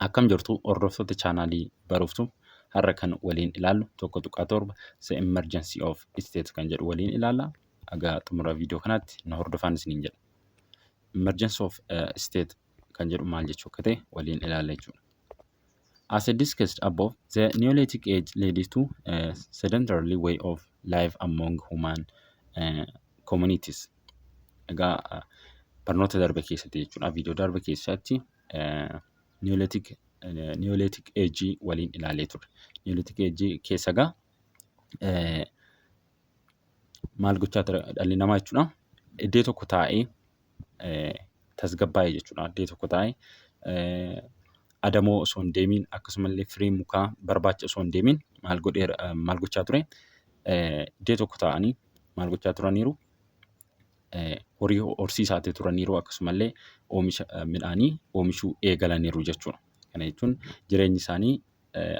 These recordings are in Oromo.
Akkam jirtu, hordoftoota chaanaalii Baruuftuu? Har'a kan waliin ilaallu 1.7 The Emergency of State kan jedhu waliin ilaalla. Egaa xumura viidiyoo kanaatti na hordofaan isiniin jedha. Emergency of State kan jedhu maal jechuu akka ta'e waliin ilaalla jechuudha. As I discussed above, the Neolithic age led to a sedentary way of life among human communities. Egaa barnoota darbe keessatti jechuudha. Viidiyoo darbe keessatti Neolithic age waliin ilaalee turre. Neolithic age keessa egaa maal gochaa ture dhalli namaa jechuudha? Iddoo tokko taa'ee tasgabbaa'ee jechuudha. Iddoo tokko taa'ee adamoo osoo hin deemiin, akkasumallee firii mukaa barbaacha osoo hin deemiin maal godheera, maal gochaa ture? Iddoo tokko taa'anii maal gochaa turaniiru? Horii horsiisaa turaniiru, akkasumallee oomisha midhaanii oomishuu eegalaniiru jechuudha. Kana jechuun jireenyi isaanii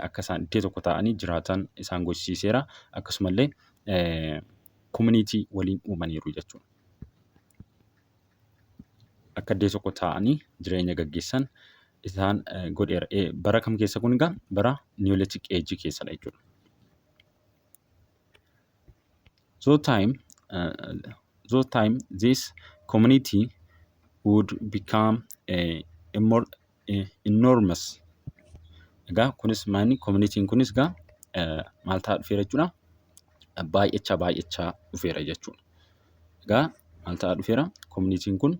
akka isaan iddoo tokko taa'anii jiraatan isaan gochisiiseera. Akkasumallee community waliin uumaniiru jechuudha. Akka iddoo tokko taa'anii jireenya gaggeessan isaan godheera. Bara kam keessa kun egaa? Bara Neolithic age keessadha jechuudha. So time this community would become a enormous. Egaa kunis maali? Communityn kunis egaa maal ta'aa dhufeera jechuudha? Baay'achaa baay'achaa dhufeera jechuudha. Egaa maal ta'aa dhufeera? Communityn kun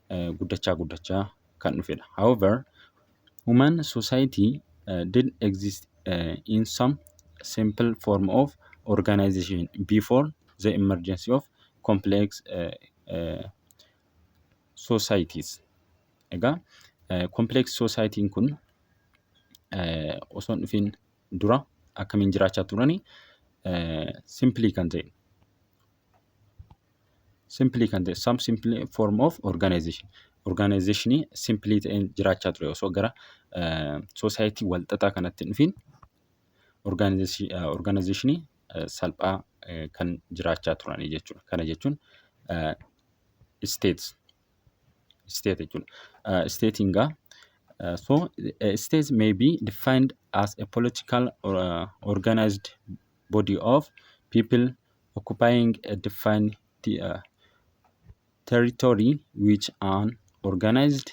guddachaa guddachaa kan dhufedha. However, human society did exist in some simple form of organization before the emergence of complex societies. Egaa complex societyn kun osoo hin dhufiin dura akkamiin jiraachaa turani? Simple kan ta'e, some simple form of organization, organizationii simple ta'een jiraachaa ture. Osoo gara society walxaxaa kanatti hin dhufiin organizationii salphaa kan jiraachaa turanii jechuudha. Kana jechuun state jechuudha. Statein gaa, so a state may be defined as a political or organized body of people occupying a defined territory which an organized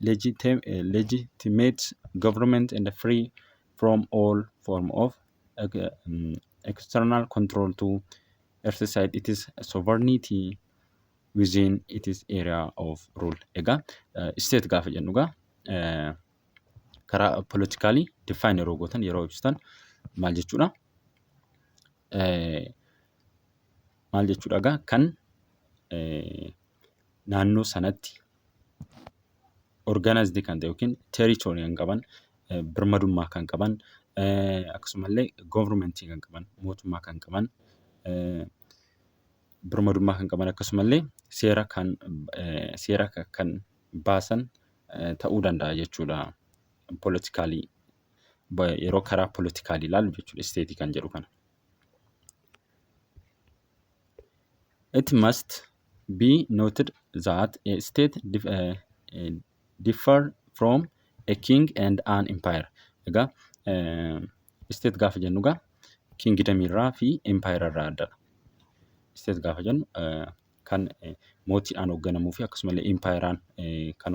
legitimate government and free from all form of external control to exercise its sovereignty within its area of rule. Egaa state gaafa jennu egaa karaa politically define yeroo gootan, yeroo ibsitan maal jechuudha? Maal jechuudha egaa? Kan naannoo sanatti organized kan ta'e yookiin territory kan qaban, birmadummaa kan qaban, akkasumallee governmentii kan qaban, mootummaa kan qaban, birmadummaa kan qaban, akkasumallee seera kan baasan ta'uu danda'a jechuudha. Politically yeroo karaa politically ilaallu jechuudha state kan jedhu kana. It must be noted that a state differ from a king and an empire. Egaa state gaafa jennu egaa kingdom irraa fi empire irraa addadha. State gaafa jennu kan mootiidhaan hoogganamuu fi akkasumallee empireaan kan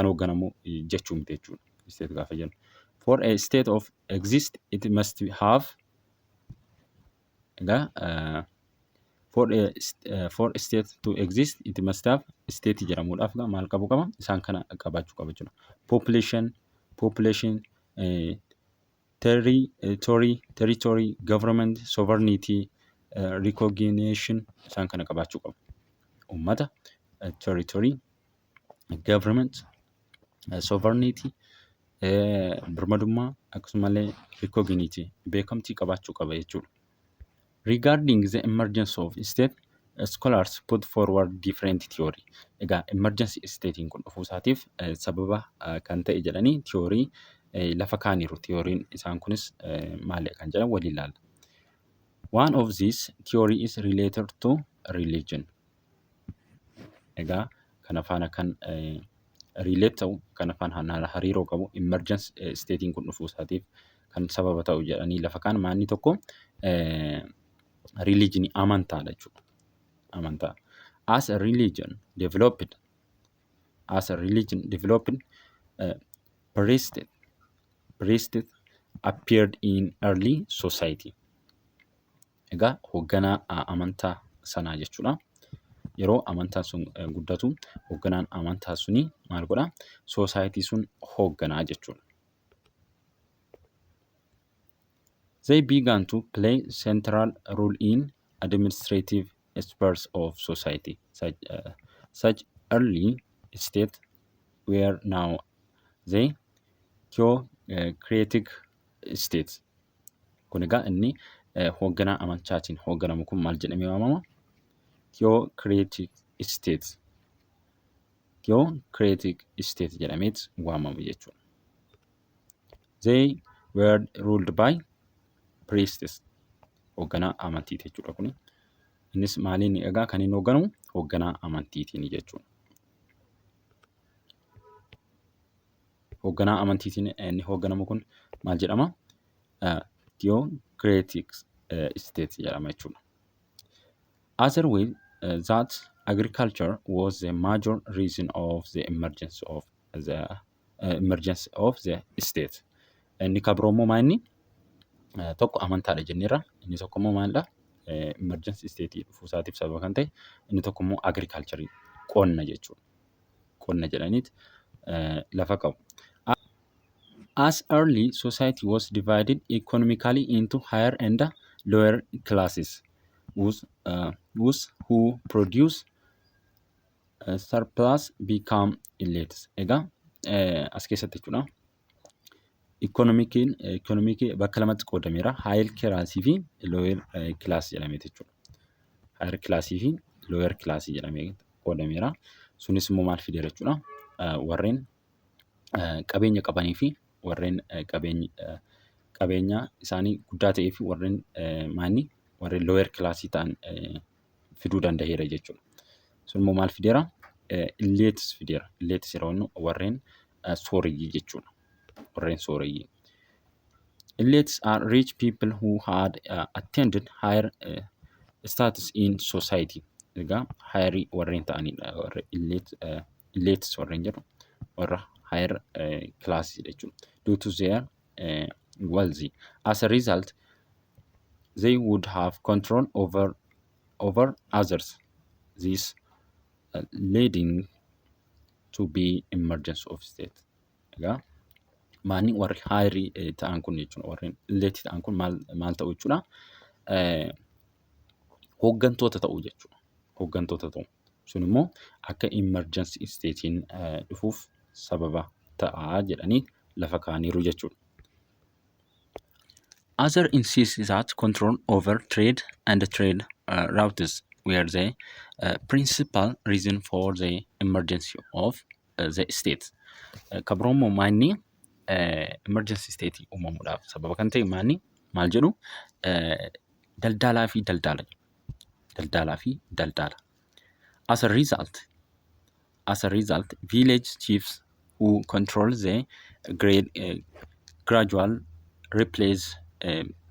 hoogganamu jechuu miti jechuudha. State gaafa jennu. For a state of exist it must have, egaa for a state to exist it must have, state jedhamuudhaaf maal qabu qaba? Isaan kana qabaachuu qaba jechuudha. Population, territory, government, sovereignty, recognition isaan kana qabaachuu qaba. Uummata, territory, government, sovereignty, birmadummaa, akkasumallee recognition, beekamtii qabaachuu qaba jechuudha. Regarding the emergence of state, scholars put forward different theory. Egaa emergence statein kun dhufuu isaatiif sababa kan ta'e jedhanii theory lafa kaaniiru. Theoryin isaan kunis maali kan jedhan waliin ilaalla. One of these theory is related to religion. Egaa kana faana kan Relate ta'u, kan afaan hariiroo qabu, emergence stateiin kun dhufuu isaatiif kan sababa ta'u jedhanii lafa kaan maanni tokko religionii, amantaadha jechuudha. Amantaa. As a religion developed, priest appeared in early society. Egaa hoogganaa amantaa sanaa jechuudha. Yeroo amantaan sun guddatu, hoogganaan amantaa suni maal godhaa? Society sun hoogganaa jechuudha. They began to play central role in administrative spheres of society. Such early state were now the theocratic states. Kun egaa inni hoogganaa amantaatiin hoogganamu kun maal jedhamee waamama? Theocratic state. Theocratic state jedhameet waamama jechuudha. They were ruled by priests. Hoogganaa amantiiti jechuudha kuni. Innis maaliin egaa kan inni hoogganamu? Hoogganaa amantiitiin jechuudha. Hoogganaa amantiitiin inni hoogganamu kun maal jedhama? Theocratic state jedhama jechuudha. Other way that agriculture was the major reason of the emergence of the state. Inni kan biroo immoo maal inni? Tokko amantaadha jenneerra. Inni tokko immoo maalidha? Emergence state dhufuu isaatiif sababa kan ta'e inni tokko immoo agriculture, qonna jechuudha. Qonna jedhaniit lafa qabu. As early society was divided economically into higher and lower classes, whose who produce surplus become elites. Egaa as keessatti jechuudha. Economicii bakka lamatti qoodameera. Higher class fi lower class jedhameeti jechuudha. Higher class fi lower class jedhamee qoodameera. Sunis immoo maal fideera jechuudha? Warreen qabeenya qabanii fi warreen qabeenya isaanii guddaa ta'ee fi warreen maanni warreen lower class ta'an fiduu danda'eera jechuudha. Sun immoo maal fideera? Elites fideera. Elites yeroo jennu warreen sooreyyii jechuudha. Warreen sooreyyii. Elites are rich people who had attended higher status in society. Egaa higher warreen ta'anidha. Warra elites warreen jedhu warra higher class jechuudha. Due to their wealthy. As a result, they would have control over others. This leading to be emergence of state. Egaa maanni warri higher ta'an kun jechuudha. Warreen elite ta'an kun maal ta'u jechuudha? Hooggantoota ta'u jechuudha. Hooggantoota ta'u. Sun immoo akka emergence statein dhufuuf sababa ta'a jedhanii lafa kaa'aniiru jechuudha. Other insist that control over trade and trade routes were the principal reason for the emergence of the state. Kan biroo immoo maanni emergence state uumamuudhaaf sababa kan ta'e maanni maal jedhu? Daldalaa fi daldala. Daldalaa fi daldala. As a result, village chiefs who control the gradual replace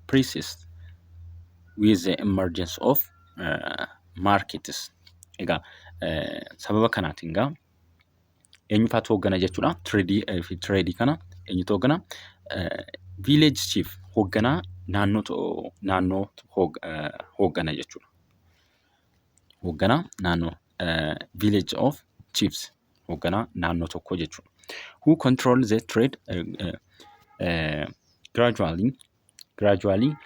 priests with the emergence of markets. Egaa sababa kanaatiin egaa eenyufaatu hooggana jechuudha? Tradeii fi tradeii kana eenyutu hooggana? Village chief, hoogganaa naannoo hooggana jechuudha. Hoogganaa naannoo, village of chiefs, hoogganaa naannoo tokkoo jechuudha. Who control the trade gradually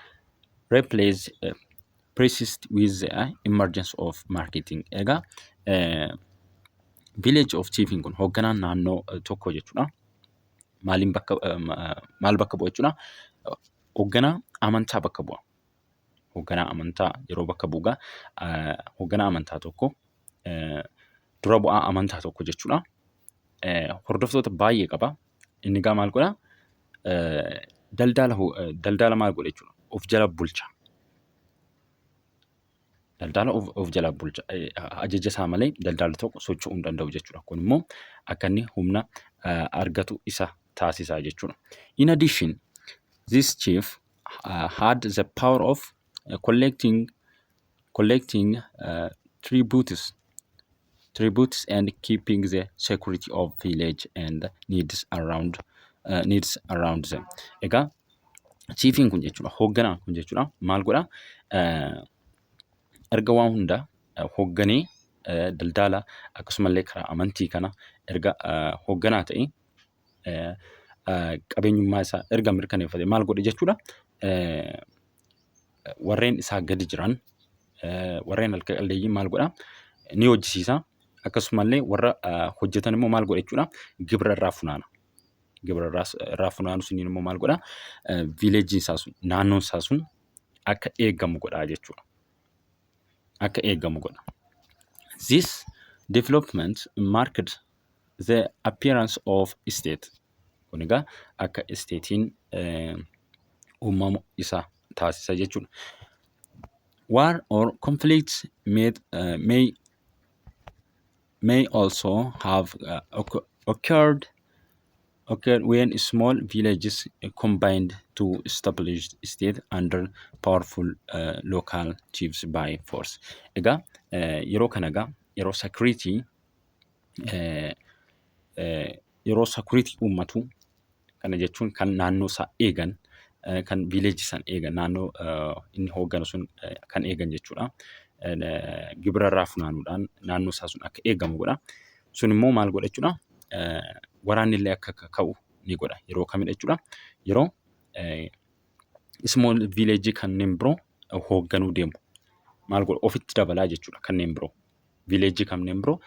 replace priests with the emergence of marketing. Egaa village of chiefin kun hoogganaan naannoo tokko jechuudha. Maaliin bakka, maal bakka bu'a jechuudha? Hoogganaa amantaa bakka bu'a. Hoogganaa amantaa yeroo bakka bu'u, hoogganaa amantaa tokko, dura bu'aa amantaa tokko jechuudha. Hordoftoota baay'ee qaba. Inni egaa maal godhaa? Daldala maal godha jechuudha? Of jala bulcha. Daldala of jalaa bulcha. Ajaja isaa malee daldalli tokko socho'uu hin danda'u jechuudha. Kun immoo akka inni humna argatu isa taasisa jechuudha. In addition, this chief had the power of collecting tributes and keeping the security of village and needs around them. Egaa chiefiin kun jechuudha, hoogganaan kun jechuudha, maal godhaa? Erga waan hundaa hoogganee, daldala akkasumallee karaa amantii kana erga hoogganaa ta'e, qabeenyummaa isaa erga mirkaneeffate, maal godhe jechuudha? Warreen isaa gadi jiran, warreen harka qalleeyyii maal godhaa? Ni hojjisiisa. Akkasumallee warra hojjetan immoo maal godha jechuudha? Gibira irraa funaana. Gibira irraa funaanu suniin immoo maal godhaa? Villageiin isaa sun, naannoon isaa sun akka eegamu godhaa jechuudha. Akka eegamu godha. This development marked the appearance of state. Kun egaa akka stateiin uumamu isa taasisa jechuudha. War or conflicts may also have occurred when small villages combined to establish state under powerful local chiefs by force. Egaa yeroo kana egaa yeroo security uummatu kana jechuun kan naannoo isaa eegan, kan village san eegan, naannoo inni hoogganu sun kan eegan jechuudha. Gibira irraa funaanuudhaan naannoo isaa sun akka eegamu godha. Sun immoo maal godha jechuudha? Waraanni illee akka ka'u ni godha. Yeroo kamidha jechuudha? Yeroo small village kanneen biroo hoogganuu deemu. Maal godha? Ofitti dabalaa jechuudha kanneen biroo. Village kanneen biroo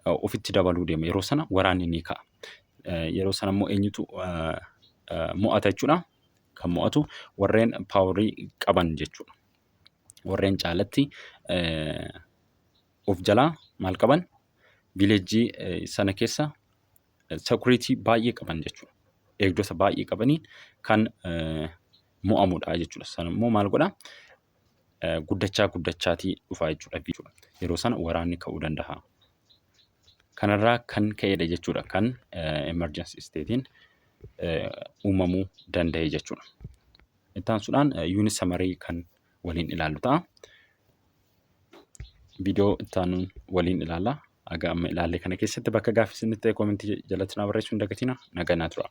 ofitti dabaluu deema. Yeroo sana waraanni ni ka'a. Yeroo sana immoo eenyutu mo'ata jechuudha? Kan mo'atu warreen powerii qaban jechuudha. Warreen caalatti of jalaa maal qaban? Village sana keessa security baay'ee qaban jechuudha. Eegdota baay'ee qabaniin kan mo'amudha jechuudha. Sana immoo maal godhaa? Guddachaa guddachaatii dhufa jechuudha. Yeroo sana waraanni ka'uu danda'a. Kanarraa kan ka'edha jechuudha kan emergency stateiin uumamuu danda'e jechuudha. Itti aansuudhaan unit summary kan waliin ilaallu ta'a. Viidiyoo itti aanuun waliin ilaalla. Haga amma ilaalle kana keessatti bakka gaaffii isinitti ta'e commentii jalatti naa barreessuu hin dagatinaa. Nagaa naa tura.